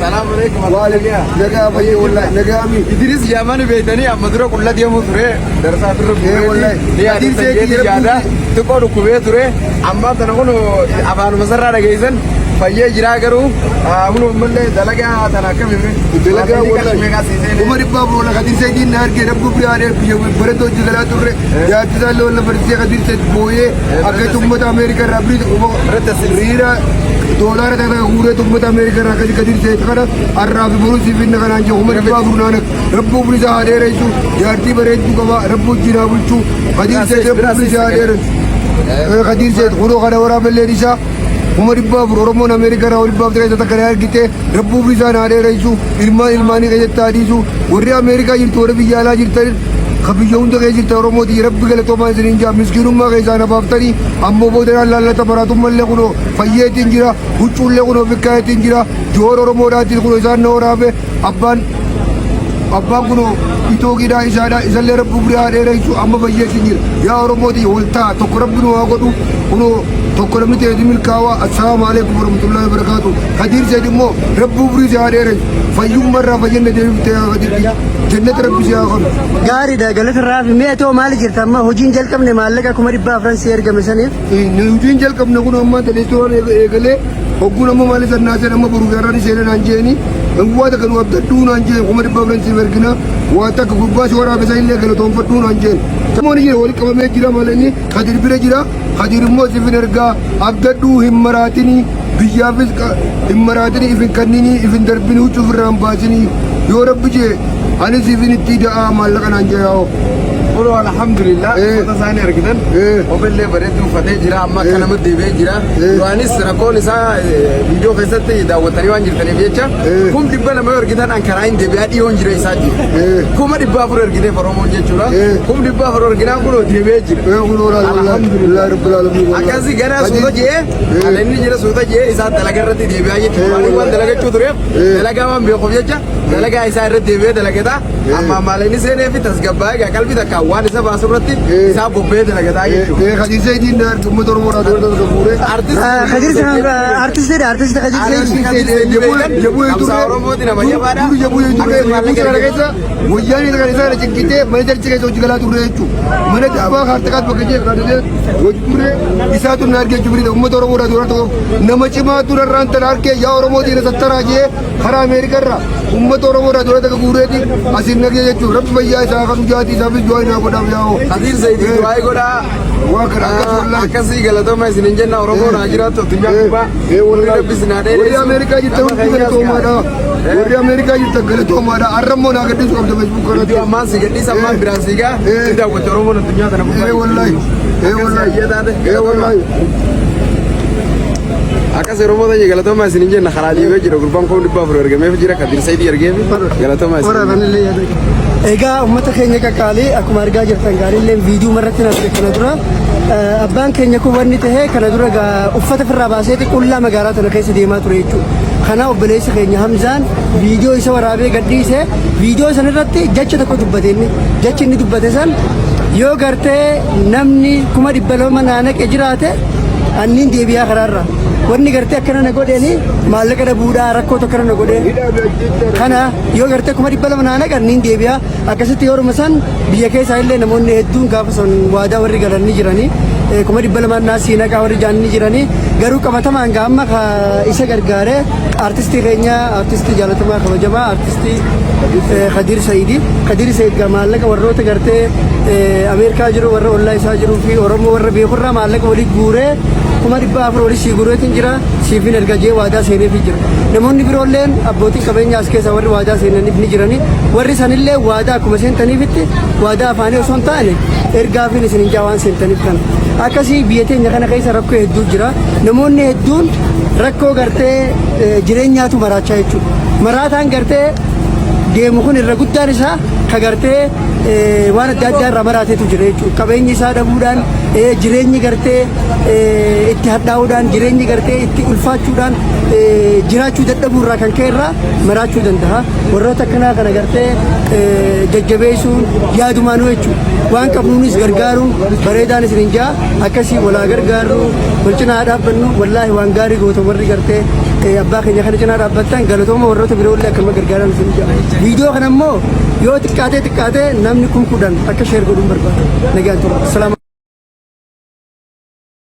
Salaam alaikum. Nagaa fayyee wallahi nagaa mi. Idris Yaamani beektanii amma dura qulla deemuu ture. Darsaa birra Eh, wallahi. Ni yaadatan jeeti yaada. Xiqqoo dhukkubee ture. Ammaa tana kun afaanuma sarraa dhageessan fayyee jiraa garuu kun ammallee dalagaa tana akkamiin Dalagaa wallahi. 400,000 wala Kadir Saidiin na argee rabbi biraa biyya baratoo hojii galaa turre jaarti isaa illee walla farsee Kadir Said booyee akka uummata Ameerikaa irraa biri riira doolaara takka guuree uummata Ameerikaa irraa akkasi Kadir Said kana har'aa fi boruu siif inni kanaan jiru 400,000 naan rabbi umrii isaa haa dheeressu, jaartii bareedduu qaba, rabbi wajjin haa bulchu. Kadir Said rabbi umrii isaa haa dheeressu. Kadir Said kunoo kana waraabelleen isaa 400,000 Oromoon Ameerikaa irraa 400 keessa takka na argite, rabbi umrii isaa haa dheeressu, ilmaan ilmaanii keessatti haa dhiisu. Warri Ameerikaa jirtu, warri biyya alaa jirtan, ka biyya hunda keessa jirtan, Oromooti rabbi galatoomaa isiniin jaa. Miskiinummaa keessaa na baaftanii ammoo boodanaan laallata maraatummallee kunoo fayyeetiin jira, huccuullee kunoo fikkaayeetiin jira. Joor Oromoodhaatiin kunoo isaan na waraabe. Abbaan kunoo itooqiidhaa isaadha, isallee rabbi umrii haa dheeressu. Amma fayyeetiin jira. Yaa Oromooti, wal ta'a, tokko rabbi nu haa godhu. Kunoo tokko namni ta'e milkaawaa. Assalaamu alaikum warahmatullahi wabarakatuh. Kadiir Said immoo rabbi umrii si haa dheeressu, fayyummaa irraa fayyanna deebiftee Kadiir jannata rabbi si haa godhu. Gaariidha, galata irraa fi mi'a ta'u. Maali jirta amma? Hojiin jalqabne maallaqa 400,000 si ergame saniif? Hojiin jalqabne kun amma teleestoon eegalee hogguun amma maali sannaa seen amma boru gaarraan seenan naan jeeni waa takka nu abdadhuu naan jeen, 400,000 siif ergina, waa takka gurbaa si waraabe san illee galatoonfadhuu naan jeen. Namoonni jira walitti qabamee jira malee inni Kadir bira jira. Kadir immoo siif ergaa, abdadhuu, hin maraatinii, biyyaafis hin maraatinii, ifin kanninii, ifin darbinii, huccuu ofirraa hin baasinii, yoo rabbi jee ani siifin itti da'aa maallaqa naan jee yaa'oo. Kunoo alhamdulillah uffata isaanii argitan, kophellee bareedduu uffatee jira, amma akka namatti deebi'ee jira. Duraanis rakkoon isaa viidiyoo keessatti daawwattanii waan jirtaniif jecha 200,000 yoo argitan an karaa hin deebi'aa dhiyoon jira isaa jira. 400,000 ergiteef Oromoon jechuudha. 400,000 arginaan kunoo deebi'ee jira. Kunoo alhamdulillah rabbil alamin. Akkasii gara suuta jee kan inni jira suuta jee isaa dalagaa irratti deebi'aa jechuudha. Waan waan dalagachuu tureef dalagaa waan beekuuf jecha dalagaa isaa irratti deebi'ee dalagataa. Amma maalinni seenee fi tasgabbaa'ee egaa qalbii takka waan isa baasu irratti isaa bobba'ee dalagataa jechuudha. Kadir Saidiin na arge uummata Oromoo irraa doolara tokko fuudhee. Artistiidha, artistii Kadir Said. Jabuu Qabsaa Oromooti, nama jabaadha. Dur jabuu turre, jabuu sana keessa wayyaanii kan isaa ciqqitee mana jarchi keessa hojii galaa turre jechuudha. Mana daabaa kaartakaas bakka jee kaartee hojii turre isaatu na arge jechuudha. Uummata Oromoo irraa doolara tokko nama cimaa durarraan tana arge, yaa Oromoo diina sattaraa jee karaa Ameerikaa irraa uummata Oromoo irraa doolara tokko guureeti asiin nagee jechuudha. Rabbi fayyaa isaa kan jaatii isaafis du'aa naa godhaaf yaa'oo. Kadir Zaydii du'aa godhaa. Waa kana akkas wallahi. Akkasii galatooma isinin jenna. Oromoon haa jiraattu addunyaa gubbaa. Wallahi. Rabbi isin haa Warri dheeressu. Ameerikaa jirtan hundi galatoomaadha. Warri Ameerikaa jirtan galatoomaadha. Har'a immoo naa gadhiisuu qabda Facebook irratti. Iddoo ammaan si gadhiisa, ammaan biraan si gaa. Ni daawwatte Oromoon addunyaa kana gubbaa. Wallahi. Wallahi. Wallahi. Akkas Oromoo ta'e galatoomaa isinin jenna. Karaa deemee jira gurbaan 400,000 ergameef jira, Kadir Saidii ergeef, galatoomaa isinin. Egaa uummata keenya qaqqaalii, akkuma argaa jirtan gaariillee viidiyoo irratti arge kana dura abbaan keenya kun wanni ta'e kana dura uffata ofirraa baasee qullaa magaalaa tana keessa deemaa ture jechuudha. Kana obboleessi keenya Hamzaan viidiyoo isa waraabee gadhiise. Viidiyoo san irratti jecha tokko dubbate. Inni jechi inni dubbate san yoo gartee namni 200,000 naa naqe jiraate anniin deebi'aa karaarra. Wanni gartee akkana na godheeni maallaqa dhabuudhaa, rakkoo tokko na godhee kana yoo gartee 200,000 naa naqan niin deebi'a. Akkasitti yeroo san biyya keessaa illee namoonni hedduun gaafa san waadaa warri galan ni jiranii, 200,000 naa sii naqaa warri jaan ni jiranii. Garuu qabatamaan gaa amma isa gargaaree artistii keenya, artistii jaalatamaa kabajamaa, artistii Kadir Saidi. Kadir Said gaa maallaqa warroota gartee Ameerikaa jiru, warra ollaa isaa jiruu fi Oromoo warra beekurraa maallaqa walii guuree 400,000 walii sii guureetiin jira, siifin erga jee waadaa seeneefii jira. Namoonni biroolleen abbootiin qabeenyaa as keessaa warri waadaa seenaniif ni jiranii. Warri sanillee waadaa akkuma seentaniifitti waadaa afaanii osoo hin taane ergaafiin isin hin jaa waan seentaniif kana. Akkasii biyya teenya kana keessa rakkoo hedduu jira. Namoonni hedduun rakkoo gartee jireenyaatu maraachaa jechuudha. Maraataan gartee deemu kun irra guddaan isaa ka gartee waan adda addaa irraa maraateetu jira jechuudha. Qabeenyi isaa dhabuudhaan, jireenyi gartee itti hadhaa'uudhaan, jireenyi gartee itti ulfaachuudhaan, jiraachuu dadhabuu irraa kan ka'e irraa maraachuu danda'a. Warroota akkanaa kana gartee jajjabeessuun yaadumaanuu jechuudha. Waan qabnuunis gargaaruun bareedaan isin hin jaa. Akkasii walaa gargaarru, wal cinaa dhaabbannu. Wallaahi waan gaarii goota warri gartee Abbaa keenya kana cinaa dhaabbattan galatooma warroota biroollee akkanuma gargaaran isin jedha. Viidiyoo kana immoo yoo xiqqaatee xiqqaatee namni 10,000 akka share godhuun barbaada. Nagaan tura. Salaam.